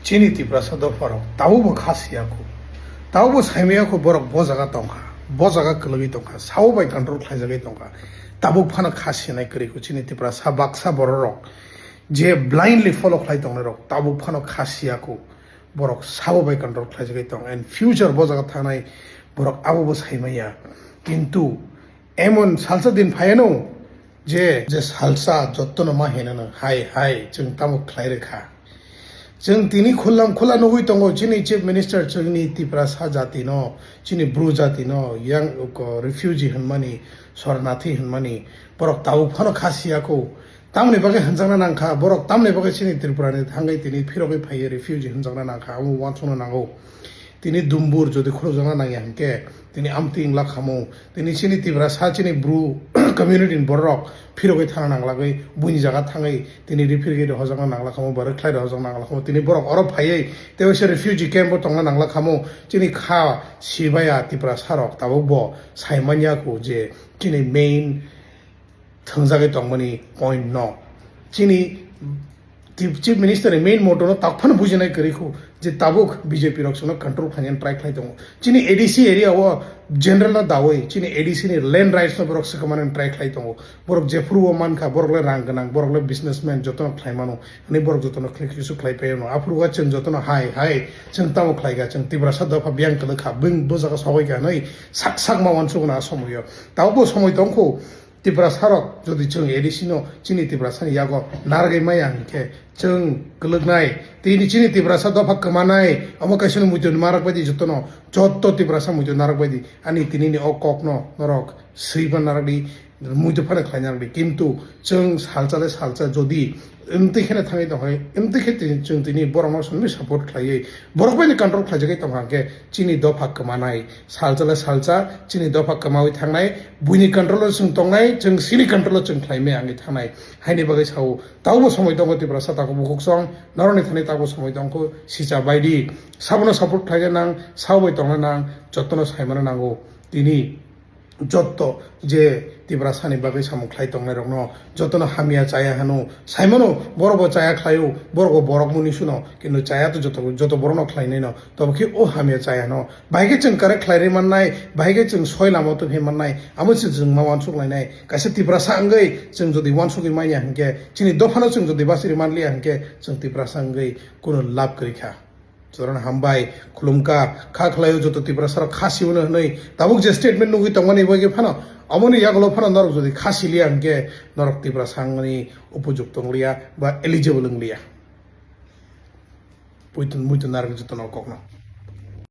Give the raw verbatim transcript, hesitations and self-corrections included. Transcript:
Chini Tiprasa dopharok tabukbo kha siya kho, tabukbo saimaya kho borok bo jaga tongkha, bo jaga kwlwgwi tongkha, sao bai control khlaijagwi tongkha, tabuk phano kha sinai kwrwi kho chini Tiprasa baksa bororok je blindly follow khlai tongnairok tabuk phano kha siya kho, borok sabo bai control khlaijagwi tong and future bo jaga thangnai borok abobo saimaya. Kintu emon salsa din phaiano je, je salsa jottono ma hinano, hai, hai, chwng tamo khlai rwkha. Chwng tini khullam khula nugwi tongo, chini Chief Minister chwngni Tiprasa jatino, chini Bru jatino, yang ko refugee hinmani, sornathi hinmani, borok tabuk phano kha siya kho. Tamni bagwi hinjakna nangkha, borok tamni bagwi chini Tripura ni thangwi tini phirogwi phaiwi refugee hinjakna nangkha, amo uansukna nango. Tini dumbur jodi khulukjakna nangya hinkhe, tini amtwi wngla khamu, tini chini Tiprasa chini Bru community ni borok phirogwi thangna nanglagwi, buini jaga thangwi tini refugees rok hojakna nangla khamu, ba rwkhlai rok hojakna nangla khamu, tini borok oro phaiwi tei waisa refugee camp o tongna nangla khamu, chini kha sibaya Tiprasa rok tabuk bo sai manya kho je chini main thwngjagwi tongmani point no. Chini Chief Minister ni main motto no tak phano bujinai kwrwi kho je tabuk B J P rok chwngno control khlainani try khlai tongo. Chini A D C area o general no dawi chini A D C ni land rights no borok swkangmani try khlai tongo. Borok jephuru o mankha, borok le rang gwnang, borok le businessman, jotono khlai mano. Hwnwi borok jotono khlai kisu khlai paio no. Aphuru o chwng jotono hai hai chwng tamo khlai kha, chwng Tiprasa dopha biyang kwlwk kha, bwng bo jaga sogwi kha hwnwi sak sak ma uansukna a somoio. Tabuk bo somoi tong kho. Tiprasa rok jodi chwng A D C no chini Tiprasa ni yago narwgwi maya hinkhe chwng kwlwknai. Tini chini Tiprasa dopha kwmanai, omo kaisa no muitu narwk baidi jotono, jotto Tiprasa muitu narwk baidi. Ani tini ni o kok no norok swi pan narwk di, muitu phano khlai narwk di. Kintu chwng salsa le salsa jodi Emtwi kheno thangwi tong hai, emtwi khe tini, chwng tini borokno swnwi support khlaiwi, borok bai ni control khlaijagwi tong kha khe, chini dopha kwmanai, salsa le salsa, chini dopha kwmawi thangnai, buini control o chwng tongnai, chwng sini control o chwng khlai maya wngwi thangnai. Haini bagwi sao, tabukbo somoi tongo Tiprasa takhuk bukhuk song, norokni thani tabukbo somoi tongkho, sicha baidi, sabono support khlaina nang, sabo bai tongna nang, jotono saimano nango. Tini, jotto je Tiprasani bagwi samung khlai tongnairokno jotono hamya chaya hano. Saimano, borokbo chaya khlaio, borokbo borok muni suno, kintu chaya to joto, joto borokno khlainaino. Tobo khe o hamya chaya hano. Bahai khe chwng correct khlai rwi mannai, bahai khe chwng soi lama tubui mannai, amo se chwng ma uansuk lainai. Kaisa Tiprasa wngwi chwng jodi uansukwi manya hinkhe, chini dophano chwng jodi bachiri manliya hinkhe, chwng Tiprasa wngwi kuno lab kwrwi kha. Jotono hambai khulumkha, kha khlaio joto Tiprasa rok kha siwino hwnwi. Tabuk je statement nugwi tongmani bagwi phano, omoni yagulo phano norok jodi kha siliya hinkhe norok Tiprasa wngmani upojukto wngliya ba eligible wngliya. Muitu, muitu narwk jotono kokno.